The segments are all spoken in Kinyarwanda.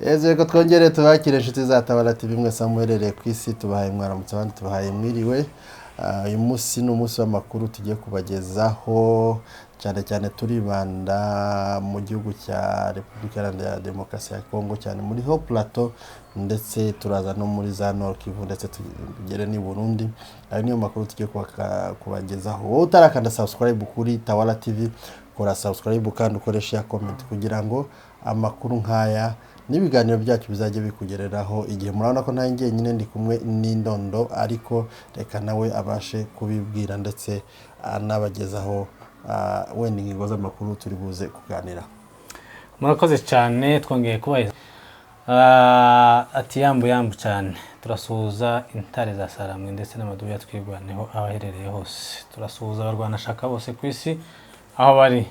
Eze reka twongere tubakire, inshuti za Tabara TV mwese aho muherereye ku isi. Tubahaye mwaramutse, abandi tubahaye mwiriwe. Uyu munsi ni umunsi w'amakuru tugiye kubagezaho. Cyane cyane turibanda mu gihugu cya Repubulika Iharanira Demokarasi ya Kongo, cyane muri Haut Plateau, ndetse turaza no muri za Nord Kivu, ndetse tugere n'i Burundi. Ayo niyo makuru tugiye kubagezaho. Wowe utarakanda subscribe kuri Tawala TV, kora subscribe kandi ukoreshe ya comment kugira ngo amakuru nk'aya n'ibiganiro byacu bizajya bikugereraho igihe. Murabona ko nta njyenyine, ndi kumwe n'Indondo, ariko reka nawe abashe kubibwira ndetse anabagezaho wenda ingingo z'amakuru turi buze kuganira. Murakoze cyane, twongeye kubaha ati yambu yambu cyane. Turasuhuza intare za Saramwe ndetse n'amadubu ya Twirwaneho aho aherereye hose. Turasuhuza abarwanashaka bose ku isi aho bari.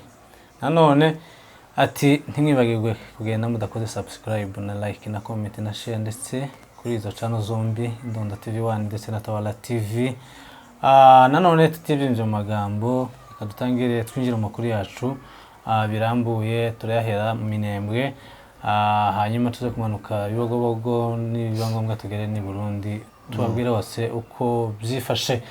Nanone ati ntimwibagirwe kugenda mudakoze subscribe na like na comment na share, ndetse kuri izo channel zombi, Indondo TV 1 ndetse na Tawala TV. Nanone tutibyimbye mu magambo, reka dutangire twinjire mu makuru yacu birambuye. Turayahera mu Minembwe, hanyuma tuze kumanuka Bibogobogo, nibiba ngombwa tugere n'i Burundi, tubabwire hose uko byifashe.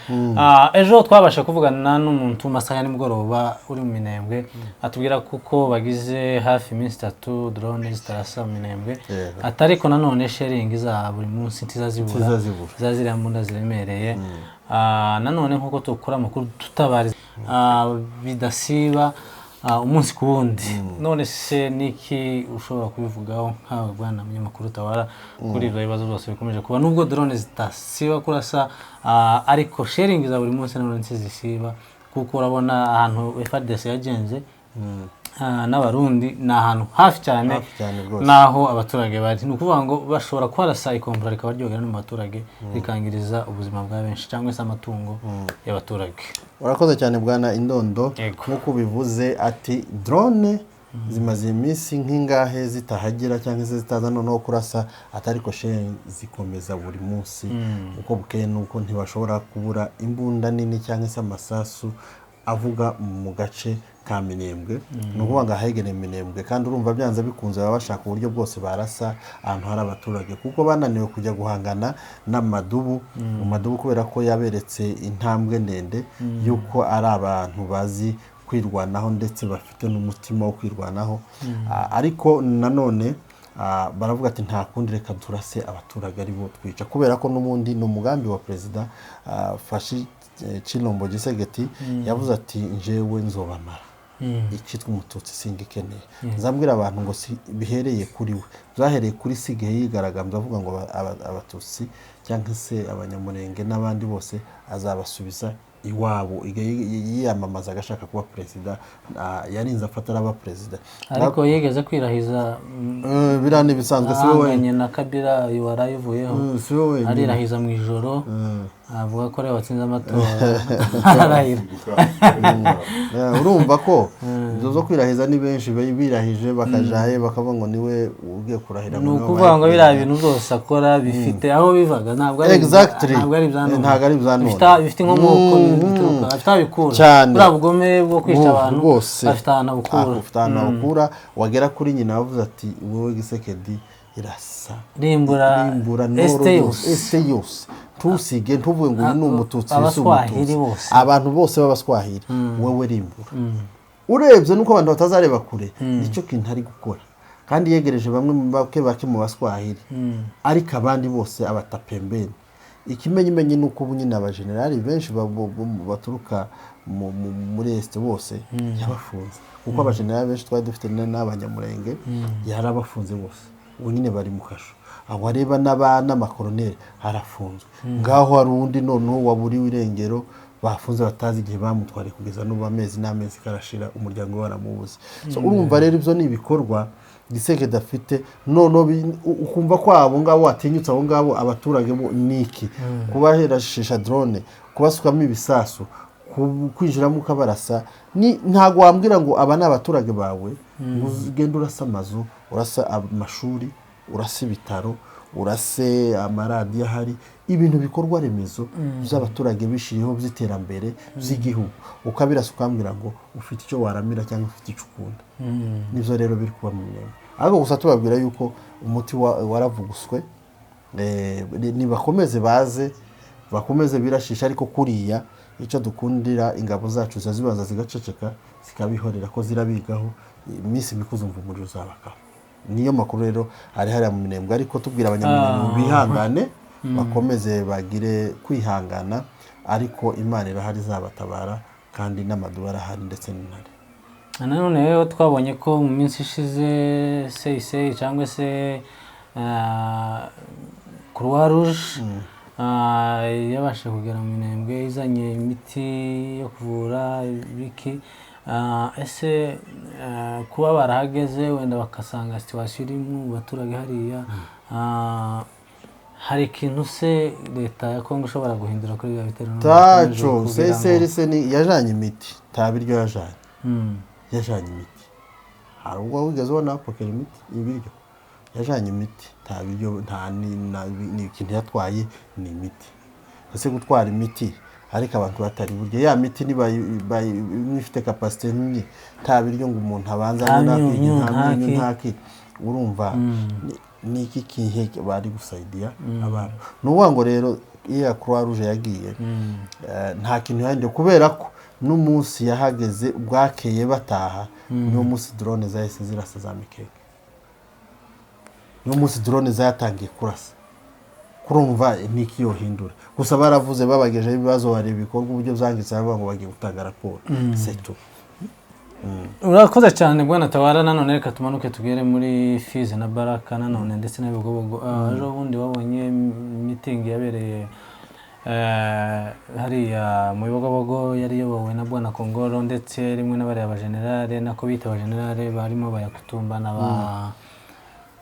Ejo twabasha kuvugana n'umuntu mu masaha ya nimugoroba uri mu Minembwe, atubwira kuko bagize hafi iminsi 3 drone zitarasa mu Minembwe. Atariko nanone shelling za buri munsi ntizazibura. Ntizazibura. Za ziriya mbunda ziremereye. Nanone nk'uko tukora amakuru tutabariza bidasiba umunsi ku wundi. None se niki ushobora kubivugaho nkawe bwana munyamakuru Tawara, kuri ibyo bibazo byose bikomeje kuba, nubwo drone zitasiba kurasa, ariko shelling za buri munsi nanone ntizisiba? Kuko urabona ahantu FARDC yagenze n'Abarundi ni ahantu hafi cyane Hafi cyane rwose. n'aho abaturage bari. Ni ukuvuga ngo bashobora kuharasa ikombora rikaba ryogera no mu baturage, rikangiriza ubuzima bwa benshi cyangwa se amatungo y'abaturage. Urakoze cyane, bwana Indondo. Yego. Nk'uko ubivuze ati drone zimaze iminsi nk'ingahe zitahagera cyangwa se zitaza noneho kurasa, atariko shelling zikomeza buri munsi uko bukeye, nuko ntibashobora kubura imbunda nini cyangwa se amasasu avuga mu gace ka Minembwe, ni ukuvuga ngo ahegereye Minembwe. Kandi urumva byanze bikunze baba bashaka uburyo bwose barasa ahantu hari abaturage, kuko bananiwe kujya guhangana n'amadubu mu madubu, kubera ko yaberetse intambwe ndende y'uko ari abantu bazi kwirwanaho ndetse bafite n'umutima wo kwirwanaho. Ariko nanone baravuga ati nta kundi, reka turase abaturage ari bo twica, kubera ko n'ubundi ni umugambi wa Perezida Fashi Chilombo Tshisekedi. Yavuze ati njyewe nzobamara, icyitwa Umututsi singikeneye. Nzambwira abantu ngo si bihereye kuri we, byahereye kuri si igihe yigaragambya avuga ngo Abatutsi cyangwa se Abanyamurenge n'abandi bose azabasubiza iwabo, igihe yiyamamaza agashaka kuba perezida. Yarinze afata araba perezida. Ariko yigeze kwirahiza Biriya ni ibisanzwe, si wowe ahanganye na Kabila warayivuyeho. Si wowe wenyine. Arirahiza mu ijoro, avuga ko ariwe watsinze amatora, ararahira. Urumva ko ibyo zo kwirahiza ni benshi birahije, bakajahe bakavuga ngo niwe ugiye kurahira Ni ngo niwe ukuvuga ngo wabaye biriya bintu byose akora bifite aho bivaga, ntabwo ari ntabwo ari ibya none. Ntabwo ari ibya none. Bifite inkomoko bituruka, afite aho abikura. Cyane. Buriya bugome bwo kwica abantu Rwose. afite ahantu abukura. Afite ahantu abukura. Wagera kuri nyina wavuze ati wowe Tshisekedi irasa, rimbura rimbura Est noro yose. Yose, Est yose, ntusige, ntuvuge ngo uyu ni Umututsi, uyu si Abaswahili Umututsi. bose. Abantu bose b'Abaswahili, wowe rimbura. Urebye nuko abantu batazareba kure, nicyo kintu ari gukora, kandi yegereje bamwe mu bake bake mu Baswahili, ariko abandi bose abata pembeni. Ikimenyimenyi ni uko ubu nyine abajenerali benshi baturuka muri Est bose yabafunze, kuko abajenerali benshi twari dufite n'Abanyamurenge yarabafunze bose, ubu nyine bari mu kasho. Aho areba n'amakoroneri harafunzwe. Ngaho hari undi noneho waburiwe irengero, bafunze, batazi igihe bamutwariye, kugeza n'ubu amezi n'amezi karashira, umuryango we waramubuze. So urumva rero ibyo ni ibikorwa Tshisekedi afite. Noneho ukumva ko abo ngabo watinyutse, abo ngabo abaturage bo ni iki? Kubaherashisha drone, kubasukamo ibisasu, kwinjiramo ukabarasa, ni ntabwo wambwira ngo aba ni abaturage bawe, ngo ugende urasa amazu, urasa amashuri, urasa ibitaro, urase amaradiyo ahari, ibintu bikorwa remezo by'abaturage bishiriyeho by'iterambere by'igihugu, ukabirasa, ukambwira ngo ufite icyo waramira cyangwa ufite icyo ukunda. Nibyo rero biri kuba mu Minembwe. Ariko gusa tubabwira yuko umuti waravuguswe. Nibakomeze baze, bakomeze birashisha, ariko kuriya icyo dukundira ingabo zacu ziba zibanza zigaceceka, zikabihorera ko zirabigaho iminsi mike uzumva umuriro uzabakaho. Niyo makuru rero ari hariya mu Minembwe, ariko tubwira Abanyaminembwe bihangane, bakomeze bagire kwihangana, ariko Imana irahari izabatabara, kandi n'amaduba arahari ndetse n'intare. Nanone rero twabonye ko mu minsi ishize CIC cyangwa se Croix Rouge yabashije kugera mu Minembwe izanye imiti yo kuvura ibiki. Ese kuba barahageze wenda bagasanga situation iri mu baturage hariya, hari ikintu se leta ya Kongo ishobora guhindura kuri biriya bitero n'ubundi Taco. ikomeje kugira ngo- CCRC ni yajanye imiti, nta biryo yajanye. Yajanye imiti. Hari ubwo wigeze ubona bapokera imiti, ibiryo? Yajanye imiti, nta biryo, nta ni ikintu yatwaye ni imiti. Ese gutwara imiti ariko abantu batari burya, ya miti niba ifite capacité nini, nta biryo ngo umuntu abanza Nta ngo myunyu, nta nta myunyu, ki. nta ki. Urumva ni iki kihe bari gusaidiya abantu? Ni ukuvuga ngo rero iyo ya Croix Rouge yagiye, nta kintu yahinduye, kubera ko n'umunsi yahageze bwakeye bataha, niwo munsi drone zahise zirasa za Mikeke, niwo munsi drone zatangiye kurasa. Kurumva niki yohindura? Gusa baravuze, babagejeho ibibazo, bareba ibikorwa uburyo byangitse, baravuga ngo bagiye gutanga raporo, c'est tout. Urakoze cyane, bwana Tabara. Nanone reka tumanuke tugere muri Fizi na Baraka nanone ndetse na Bibogobogo. Ejo bundi wabonye mitingi yabereye hariya mu Bibogobogo, yari iyobowe na bwana Kongoro ndetse rimwe n'abariya bajenerale, nako bita abajenerale, barimo Bayakutumba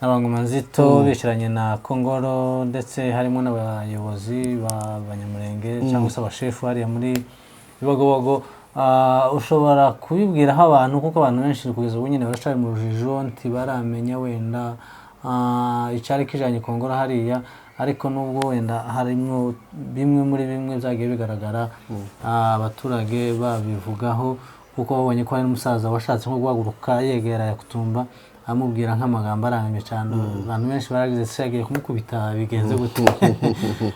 n'Abangoma Nzito bishyiranye na Kongoro, ndetse harimo n'abayobozi b'Abanyamurenge cyangwa se abashefu hariya muri Bibogobogo. Ushobora kubibwiraho abantu, kuko abantu benshi kugeza ubu nyine baracyari mu rujijo, ntibaramenya wenda icyari kijanye Kongoro hariya. Ariko nubwo wenda harimo bimwe muri bimwe byagiye bigaragara, abaturage babivugaho, kuko babonye ko hari n'umusaza washatse nko guhaguruka yegera Yakutumba, amubwira nk'amagambo arangamye cyane. Abantu benshi baragize se yagiye kumukubita, bigenze gute?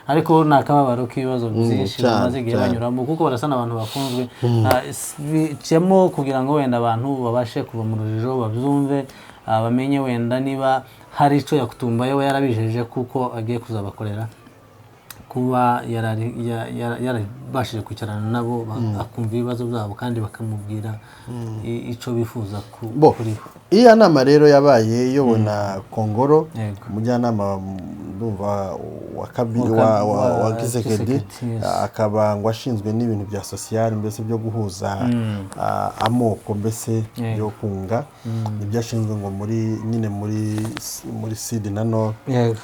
Ariko ni akababaro k'ibibazo byinshi Cyane, bamaze igihe cyane. banyuramo, kuko barasa n'abantu bakunzwe. Biciyemo kugira ngo wenda abantu babashe kuva mu rujijo, babyumve, bamenye wenda niba hari icyo Yakutumba we yarabijeje kuko agiye kuzabakorera, kuba yarabashije kwicarana nabo, akumva ibibazo byabo kandi bakamubwira icyo bifuza Bo, kuri bo. Iriya nama rero yabaye iyobowe na Kongoro, umujyanama ndumva wa kabiri wa Tshisekedi, Tshisekedi, yes. akaba ngo ashinzwe n'ibintu bya social, mbese byo guhuza amoko, mbese byo kunga, nibyo ashinzwe ngo muri nyine muri sud na nord,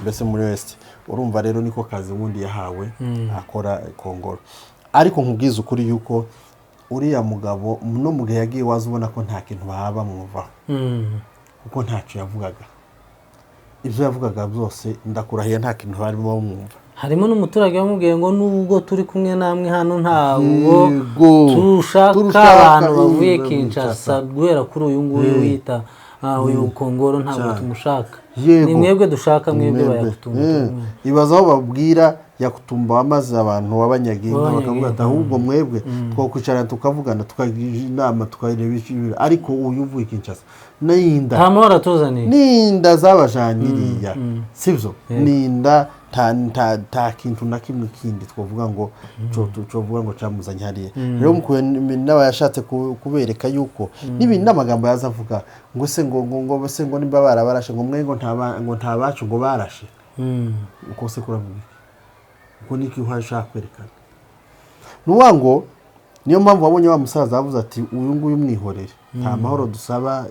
mbese muri west. Urumva rero niko kazi ubundi yahawe akora Kongoro. Ariko nkubwiza ukuri yuko uriya mugabo no mu gihe yagiye, waza ubona ko nta kintu baba bamwumvaho, kuko ntacyo yavugaga. Ibyo yavugaga byose, ndakurahiye, nta kintu barimo bamwumva. Harimo n'umuturage wamubwiye ngo nubwo turi kumwe namwe hano, ntabwo turushaka Turushaka abantu bavuye Kinshasa. Kinshasa, guhera kuri uyu nguyu wita uyu Kongoro, ntabwo tumushaka. Ni mwebwe dushaka, mwebwe Mwebwe. Bayakutumba. Ibaza aho babwira Yakutumba wamaze abantu wabanyaga inka, Wabanyaga bakavuga ati ahubwo mwebwe twakwicarana tukavugana, tukagira inama, tukareba icyo, ariko uyu uvuye Kinshasa n'inda Nta mahoro atuzaniye. N'inda zabajanye iriya, sibyo? N'inda, nta kintu na kimwe kindi twavuga ngo covuga ngo camuzanye hariya. Rero mukuye n'aba yashatse kubereka yuko n'ibindi n'amagambo yaza avuga ngo se ngo se ngo nimba barabarashe, ngo mwe ngo nta bacu ngo barashe. Uko se kuravuga iki? Uko niki uhaye ushaka kwerekana? Ni ukuvuga ngo niyo mpamvu wabonye wa musaza yavuze ati uyu nguyu mwihorere, nta mahoro dusaba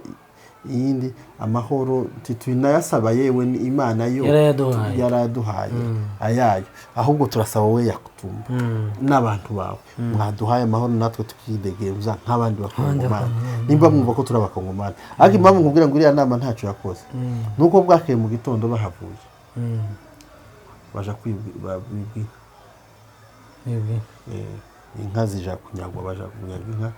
iyindi, amahoro tunayasaba yewe ni Imana yo Yarayaduhaye. Yarayaduhaye ayayo, ahubwo turasaba wowe Yakutumba n'abantu bawe mwaduhaye amahoro, natwe tukidegemza nk'abandi Bakongomani, nimba mwumva ko turi Abakongomani. Ariko impamvu nkubwira ngo iriya nama ntacyo yakoze ni uko bwakeye mu gitondo bahavuye, baja kwibwa inka. Ibi. Inka zija kunyagwa, baja kunyaga inka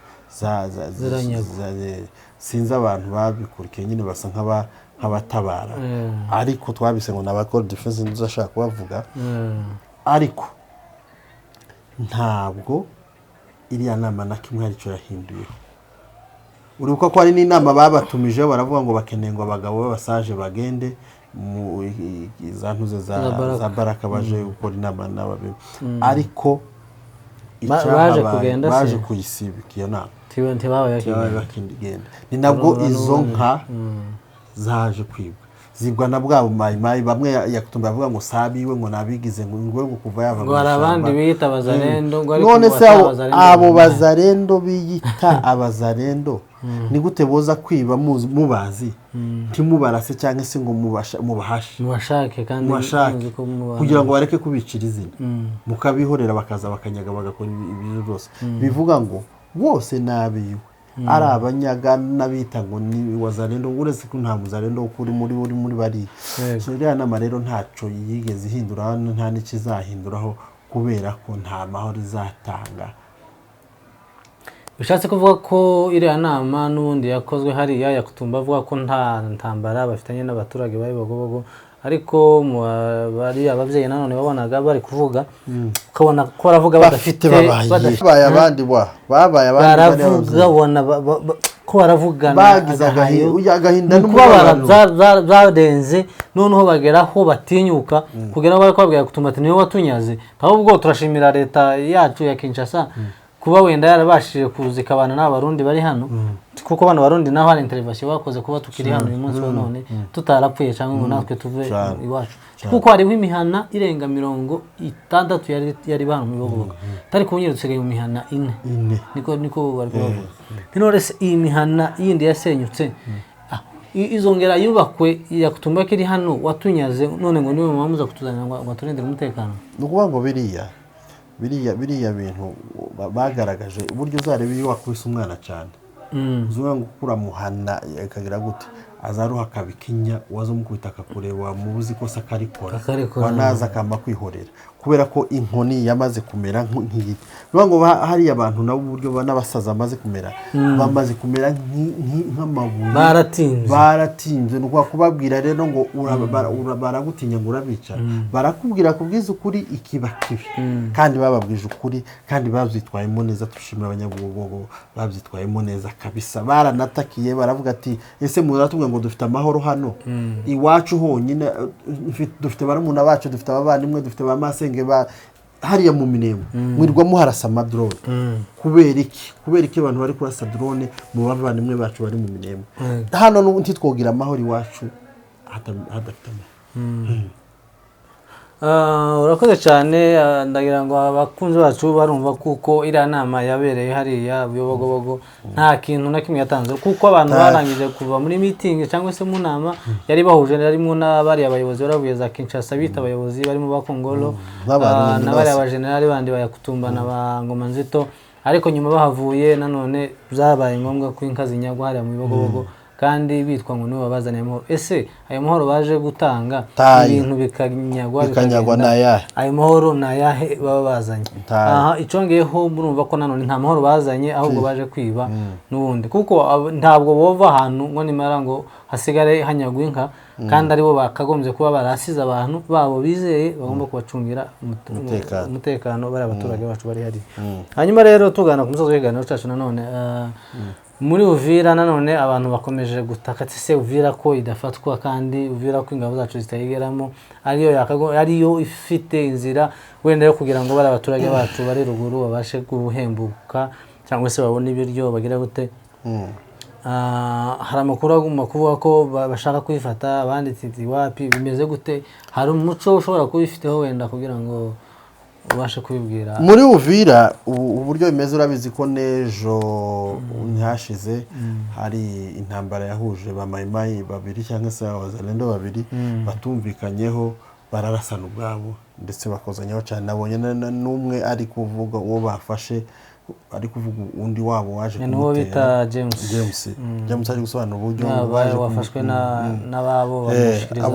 Ziranyagwa. Sinzi abantu babikurikiye nyine basa nk'abatabara, ariko twabise ngo ni abakora defense, ntuzashaka kubavuga. Ariko ntabwo iriya nama na kimwe hari icyo yahinduyeho. Uribuka ko hari n'inama babatumijeho, baravuga ngo bakeneye ngo abagabo b'abasaje bagende mu za ntuze za Za Baraka. za Baraka, baje gukora inama n'ababe, ariko Baje icyahabaye, kugenda se? Baje kuyisibika iyo nama. Ntibabaye Ntibabaye bakigenda. Bakigenda, ni nabwo Urumva izo n'ubundi. nka zaje kwibwa, zibwa na bwa mayimayi bamwe Yakutumba bavuga ngo sabiwe, ngo nabigize ngo ngo ngo kuva yava Ngo mu hari ishyamba. abandi biyita abazarendo, ngo ariko None ngo se batari abo abazarendo abo bari. Bazarendo biyita abazarendo ni gute boza kwiba mubazi, ntimubarase cyangwa se ngo mubahashe? Mubashake kandi Mubashake muzi ko kugira ngo bareke kubicira izina, mukabihorera bakaza bakanyaga, bagakora ibyo byose. Bivuga ngo bose ni abiwe, ari abanyaga n'abita ngo ni wazarendo, uretse ko nta muzarendo uri muri uri muri bariya. So iriya nama rero ntaco yigeze ihindura, nta n'ikizahinduraho, kubera ko nta mahoro izatanga. Bishatse kuvuga ko iriya nama n'ubundi yakozwe hariya, Yakutumba avuga ko nta ntambara bafitanye n'abaturage ba Bibogobogo, ariko mu bariya ababyeyi nanone babonaga bari kuvuga, ukabona ko baravuga Bafite badafite babaye babaye abandi wa babaye abandi bariya baravuga babyeyi. Ubona ko baravugana Bagize agahayo. Agahinda Ni ukubabara. n'umubabaro. Byarenze noneho bagera aho batinyuka kugera aho bari kubabwira Yakutumba ati niwe watunyaze. Ahubwo turashimira leta yacu ya Kinshasa kuba wenda yarabashije kuza ikabana n'Abarundi bari hano, kuko bano Barundi naho hari intervention bakoze kuba tukiri hano uyu munsi wa none, tutarapfuye cyangwa ngo natwe tuve iwacu, kuko hariho imihana irenga 60 yari hano mu Bibogobogo, tari kubu nyine dusigaye mu mihana 4. Ine. Niko bari kubavuga. None se iyi mihana yindi yasenyutse, izongera yubakwe? Yakutumba kiri hano watunyaze, none ngo niwe muba kutuzanira ngo aturindire umutekano? Ni ukuvuga ngo biriya bintu bagaragaje uburyo uzareba iyo wakubise umwana cyane, uzuvuga ngo uramuhana akagira gute, azaruha akabikinya, waza umukubita akakureba, wamubuza ikosa akarikora. Akarikora. Wanaza akamba kwihorera kubera ko inkoni yamaze kumera nk'igiti. Ni ukuvuga ngo hariya abantu nabo uburyo n'abasaza bamaze kumera, bamaze kumera nk'amabuye. Baratinze. Baratinze. Ni ukuvuga kubabwira rero ngo baragutinya ngo urabica, barakubwira kubwiza ukuri ikiba kibi, kandi bababwije ukuri kandi babyitwayemo neza. Dushimira Abanyabugogo, babyitwayemo neza kabisa. Baranatakiye, baravuga ati ese muratubwira ngo dufite amahoro hano iwacu honyine, dufite barumuna bacu, dufite abavandimwe, dufite ba masenge ba hariya mu Minembwe, mwirwa muharasa amadrone kubera iki? Kubera iki abantu bari kurasa drone mu bavandimwe bacu bari mu Minembwe hano? N'ubu ntitwogira amahoro iwacu hadafite amahoro. Urakoze cyane. Ndagira ngo abakunzi bacu barumva kuko iriya nama yabereye hariya Bibogobogo nta kintu na kimwe yatanze, kuko abantu barangije kuva muri meeting cyangwa se mu nama yari bahuje, harimo n'abariya bayobozi baravuye za Kinshasa, bita abayobozi barimo ba Kongolo, N'Abarundi. N'abariya bajenerali bandi ba Yakutumba na ba Ngoma Nzito. Ariko nyuma bahavuye nanone byabaye ngombwa ko inka zinyagwa hariya mu Bibogobogo, kandi bitwa ngo nibo babazaniye amahoro. Ese ayo mahoro baje gutanga, Tayo. ibintu bikanyagwa, Bikanyagwa, bikagenda, ni ayahe? Ayo mahoro ni ayahe baba bazanye? Ntayo. Aha icongeyeho murumva ko nanone nta mahoro bazanye, ahubwo baje kwiba n'ubundi, kuko ntabwo bova ahantu ngo nimara ngo hasigare hanyagwa inka, kandi aribo bakagombye kuba barasize abantu babo bizeye bagomba kubacungira Umutekano. umutekano, bari abaturage bacu bari hariya. Hanyuma rero tugana ku musozi w'ikiganiro cyacu nanone, muri Uvira nanone abantu bakomeje gutaka ati se Uvira ko idafatwa, kandi Uvira ko ingabo zacu zitayigeramo, ariyo ariyo ifite inzira wenda yo kugira ngo bari abaturage bacu bari ruguru babashe guhembuka cyangwa se babone ibiryo bagira gute? Hari amakuru aguma kuvuga ko bashaka kuyifata, abandi ati wapi. Bimeze gute? Hari umuco ushobora kubifiteho wenda kugira ngo ubashe kubibwira? Muri Uvira ubu uburyo bimeze, urabizi ko n'ejo ntihashize hari intambara yahuje ba mayimayi babiri cyangwa se abazalendo babiri batumvikanyeho, bararasana ubwabo ndetse bakozanyaho cyane. Nabonye n'umwe ari kuvuga uwo bafashe, ari kuvuga undi wabo waje Ni uwo kumutera. bita James. James ari gusobanura uburyo baje Wafashwe n'ababo bamushyikiriza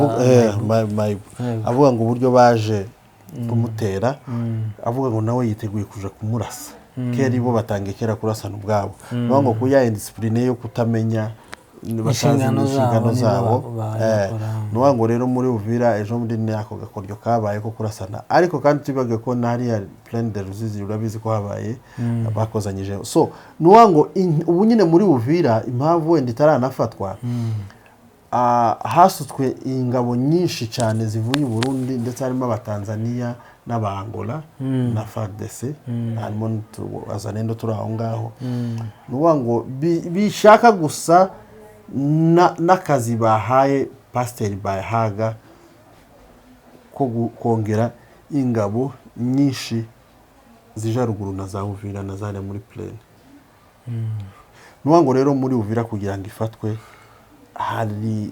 Mayibu. Yego. Avuga ngo uburyo baje kumutera, avuga ngo nawe yiteguye kuja kumurasa. Kera bo batangiye kera kurasana ubwabo, niyo ngo kuya indiscipline yo kutamenya batazi Inshingano inshingano zabo, zabo. nibo bayikora. Ni ukuvuga ngo rero muri Uvira ejo bundi ni ako gakoryo kabaye ko kurasana, ariko kandi tubibage ko n'hariya Plaine de Ruzizi urabizi ko habaye bakozanyije. So ni ukuvuga ngo ubu nyine muri Uvira, impamvu wenda itaranafatwa, hasutswe ingabo nyinshi cyane zivuye i Burundi, ndetse harimo Abatanzaniya n'Abangola na FARDC, harimo Wazalendo turi aho ngaho. Ni ukuvuga ngo bishaka gusa n'akazi bahaye Pasiteri Bahaga ko kongera ingabo nyinshi zija ruguru na za Uvira na zariya muri plaine. Ni ukuvuga ngo rero muri Uvira kugira ngo ifatwe hari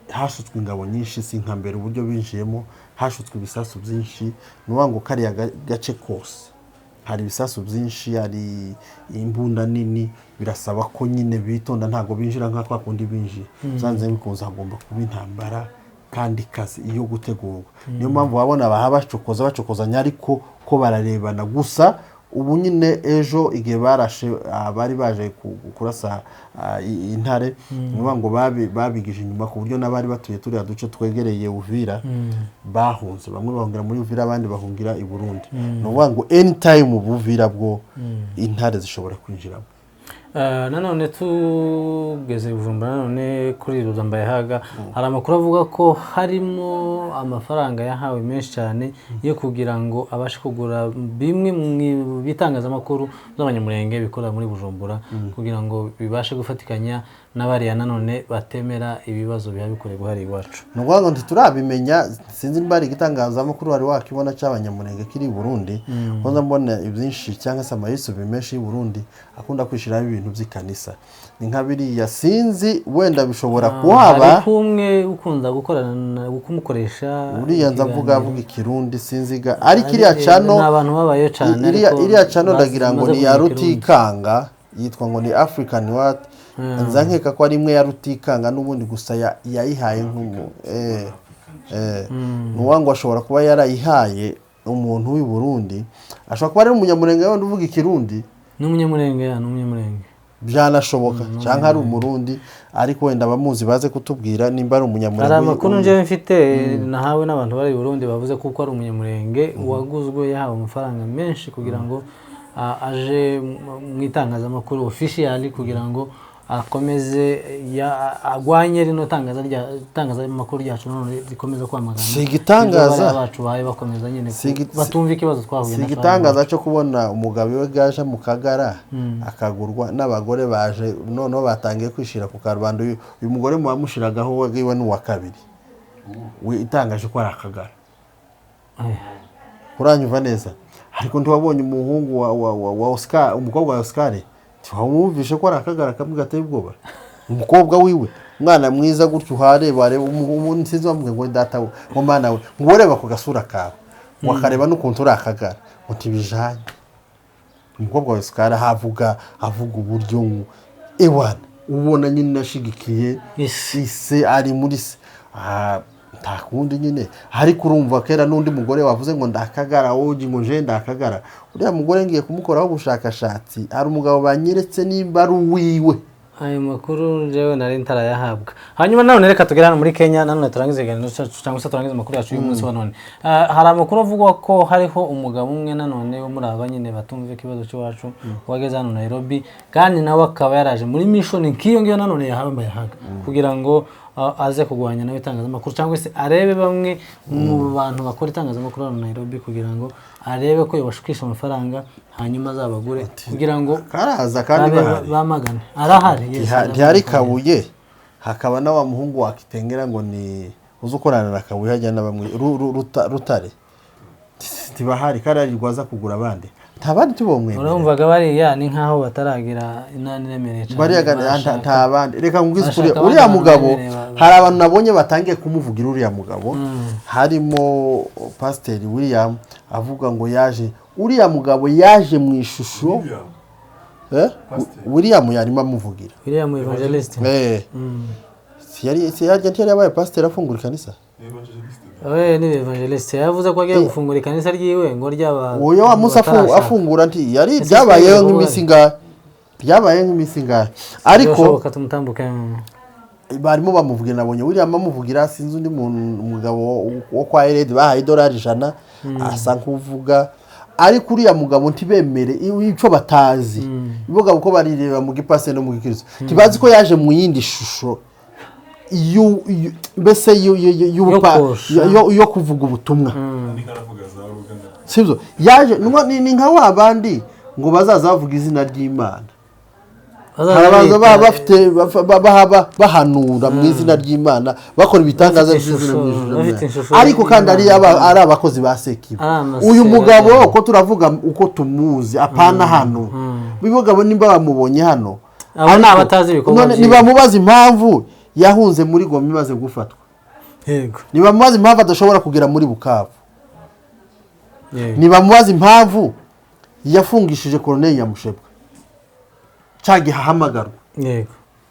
hasutswe ingabo nyinshi, si nka mbere uburyo binjiyemo, hashutswe ibisasu byinshi. Ni ukuvuga ngo kariya gace kose hari ibisasu byinshi, hari imbunda nini. Birasaba ko nyine bitonda, ntabwo binjira nka kwa kundi binjiye. Byanze bikunze hagomba kuba intambara kandi ikaze iyo gutegurwa. Niyo mpamvu wabona baha bacokoza bacokozanya, ariko ko bararebana gusa. Ubu nyine ejo igihe barashe, bari baje kurasa intare, ni ukuvuga ngo babigije inyuma ku buryo n'abari batuye turiya duce twegereye Uvira bahunze, bamwe bahungira muri Uvira, abandi bahungira i Burundi. Ni ukuvuga ngo anytime ubu Uvira bwo intare zishobora kwinjiramo. Nanone tugeze Bujumbura, nanone kuri Ruzambayahaga hari amakuru avuga ko harimo amafaranga yahawe menshi cyane yo kugira ngo abashe kugura bimwe mu bitangazamakuru by'Abanyamulenge bikorera muri Bujumbura, kugira ngo bibashe gufatikanya n'abariya nanone batemera ibibazo biba bikorerwa hariya iwacu. Ni ukuvuga ngo ntiturabimenya, sinzi niba hari igitangazamakuru wari wakibona cy'Abanyamulenge kiri i Burundi, kuko nza mbona ibyinshi cyangwa se amayisubi menshi y'i Burundi akunda kwishyiraho ibintu by'ikanisa, ni nka biriya, sinzi wenda bishobora kuhaba. Hariho umwe ukunda gukorana kumukoresha Uriya nza mvuga ikiganiro. Avuga Ikirundi, sinzi ga ariko iriya cano Ni abantu babayeho cyane, iriya ariko iriya cano ndagira ngo bamaze ni iya kumenya Ikirundi. Rutikanga, yitwa ngo ni African what, nza nkeka ko ari imwe ya Rutikanga n'ubundi gusa yayihaye nk'umu ni uwa ngo ashobora kuba yarayihaye umuntu w'i Burundi, ashobora kuba ari Umunyamurenge wenda uvuga Ikirundi. Ni Umunyamurenge, ya, ni Umunyamurenge. Byanashoboka, cyangwa ari Umurundi, ariko wenda abamuzi baze kutubwira nimba ari Umunyamurenge. Hari amakuru njyewe mfite nahawe n'abantu bari i Burundi, bavuze kuko ari Umunyamurenge waguzwe, yahawe amafaranga menshi kugira ngo aje mu itangazamakuru official, kugira ngo akomeze agwanye rino tangaza rya itangazamakuru ryacu none rikomeza kwamagana Si igitangaza. ibyo bariya bacu bahaye bakomeza nyine batumva ikibazo twahuye Si nacyo. igitangaza cyo kubona umugabo iwe gaje mu Kagara akagurwa n'abagore baje, noneho batangiye kwishira ku karubanda. Uyu mugore mubamushiragaho we iwe ni uwa kabiri we itangaje ko ari Akagara. Uranyumva neza? Ariko ntiwabonye umuhungu wa Oscar, umukobwa wa Oscar, ntiwamwumvishe ko ari Akagara kamwe gateye ubwoba? Umukobwa wiwe, umwana mwiza gutyo, uhareba wareba sinzi wamubwiye ngo data we, ngo mwana we, ngo ureba ku gasura kawe wakareba n'ukuntu uri Akagara, ngo ntibijanye. Umukobwa wa Oscar ahavuga, avuga uburyo ngo ewana ubona nyine ashigikiye Isi. Ise ari muri se. Nta kundi nyine, ariko urumva kera n'undi mugore wavuze ngo ndakagara wowe, ngo nje ndakagara. Uriya mugore ngiye kumukoraho ubushakashatsi, hari umugabo banyeretse nimba ari uwiwe. Ayo makuru njyewe nari ntarayahabwa. Hanyuma nanone reka tugere hano muri Kenya, nanone turangize ikiganiro cyacu cyangwa se turangize amakuru yacu y'umunsi wa none. Hari amakuru avugwa ko hariho umugabo umwe nanone wo muri aba nyine batumva ikibazo cy'iwacu wageze hano Nairobi, kandi nawe akaba yaraje muri mission nk'iyo ngiyo nanone yahawe Mbayahaga, kugira ngo aze kurwanya nawe itangazamakuru cyangwa se arebe bamwe mu bantu bakora itangazamakuru hano Nairobi, kugira ngo arebe ko yabashukisha amafaranga hanyuma azabagure kugira ngo Karaza kandi babe bahari. bamagane. Arahari, yes, arahari. Ntihari Kabuye, hakaba na wa muhungu wakitengera ngo ni uzi ukorana na Kabuye, hajya na bamwe Rutare, ntibahari kariya aza kugura abandi, nta bandi tubomwemera. Urumvaga bariya ni nkaho bataragira inani iremereye cyane. Bariya nta bandi, reka nkubwize ukuri. Barashaka abandi Uriya bantu mugabo bemereye hari abantu nabonye batangiye kumuvugira uriya mugabo, harimo Pasiteri William avuga ngo yaje, uriya mugabo yaje mu ishusho William. Eh? Pasiteri. William yarimo amuvugira. William Evangelist. Si yari si yari yabaye pasiteri afungura ikanisa. We ni evangeliste, yavuze ko agiye gufungura ikanisa ryiwe ngo ryaba Uwo wa munsi afungura nti yari Ese byabayeho twebwe nk'iminsi ingahe, byabaye nk'iminsi ingahe, ariko ariko tumutambuke. Barimo bamuvugira, nabonye William amuvugira, sinzi undi muntu, umugabo wo kwa Herede bahaye $100 asa nk'uvuga, ariko uriya mugabo ntibemere icyo batazi. Ibugabo ko barireba mu gipase no mu gikristo, ntibazi ko yaje mu yindi shusho mbese Yo kosha. yo kuvuga ubutumwa. Ariko aravuga za rugana. Sibyo, yaje ni nka wa bandi ngo bazaza bavuga izina ry'Imana. Harabaza baba bafite bahanura mu izina ry'Imana, bakora ibitangaza Bafite by'izina mu ishusho- ijuru. bafite ishusho Ariko kandi ari y'Imana. ari abakozi ba Sekibi. Ari amasera. Uyu mugabo uko turavuga uko tumuzi, apana hano bibugabo, nimba bamubonye hano, Abo ni ariko abatazi ibikorwa none byiwe. Nibamubaza impamvu yahunze muri Goma imaze gufatwa, nibamubaza impamvu adashobora kugera muri Bukavu, nibamubaza impamvu yafungishije Colonel Nyamushebwa cya gihe ahamagarwa,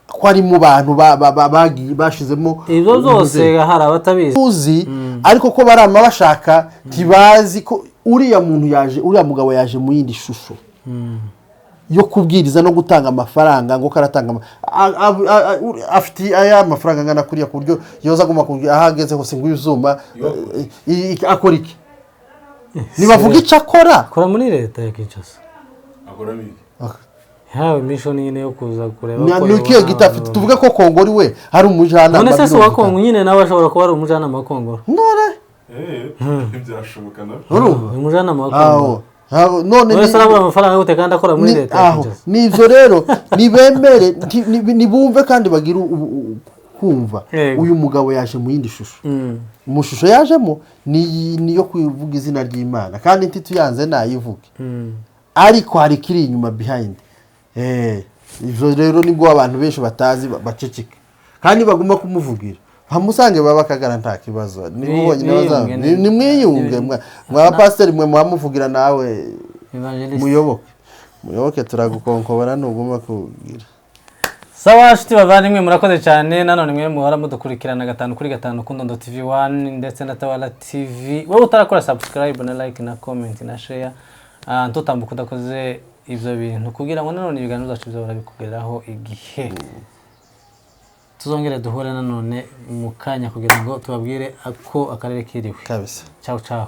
ko ari mu bantu bagiye bashizemo. Ibyo byose hari abatabizi. Uzi, ariko ko barama bashaka, ntibazi ko uriya muntu yaje, uriya mugabo yaje mu yindi shusho yo kubwiriza no gutanga amafaranga, ngo karatanga afite aya mafaranga angana kuriya, ku buryo yoza agomba kubwira aho ageze hose ngo izuma akora iki? Nibavuga icyo akora. Akora muri leta ya Kinshasa. Akoramo iki? Yahawe mission nyine yo kuza kureba ko Ni ikihe yabona giti afite? abantu. Tuvuge ko Kongo ari we hari umujyanama. None se si uwa Birumvikana. Kongo nyine, nawe ashobora kuba ari umujyanama wa Kongo. None Byashoboka nabyo. Urumva Umujyanama wa Kongo. Aho none None se arabura amafaranga gute kandi akora muri leta ya aho Kinshasa? Nibyo rero, nibemere nibumve kandi bagire kumva. Uyu mugabo yaje mu yindi shusho. Mu shusho yajemo ni niyo kuvuga izina ry'Imana, kandi ntituyanze nayivuge, ariko hari ikiri inyuma, behind. Ibyo rero nibwo abantu benshi batazi, baceceka kandi baguma kumuvugira, bamusange baba akagara, nta kibazo, nibo bonyine Biyunge. Nimwiyunge mwa pasiteri mwe muhamuvugira nawe. Evangeliste. Muyoboke, muyoboke, turagukonkobora nuguma kugira. Sawa nshuti bavandimwe, murakoze cyane nanone mwe muhora mudukurikirana gatanu kuri gatanu ku Ndondo TV 1 ndetse na Tawala TV. Wowe utarakora subscribe na like na comment na share, ntutambuka udakoze ibyo bintu, kugira ngo nanone ibiganiro byacu bizahora bikugeraho igihe. Tuzongere duhure nanone mu kanya kugira ngo tubabwire ako akarere kiriwe. Kabisa. Ciao ciao.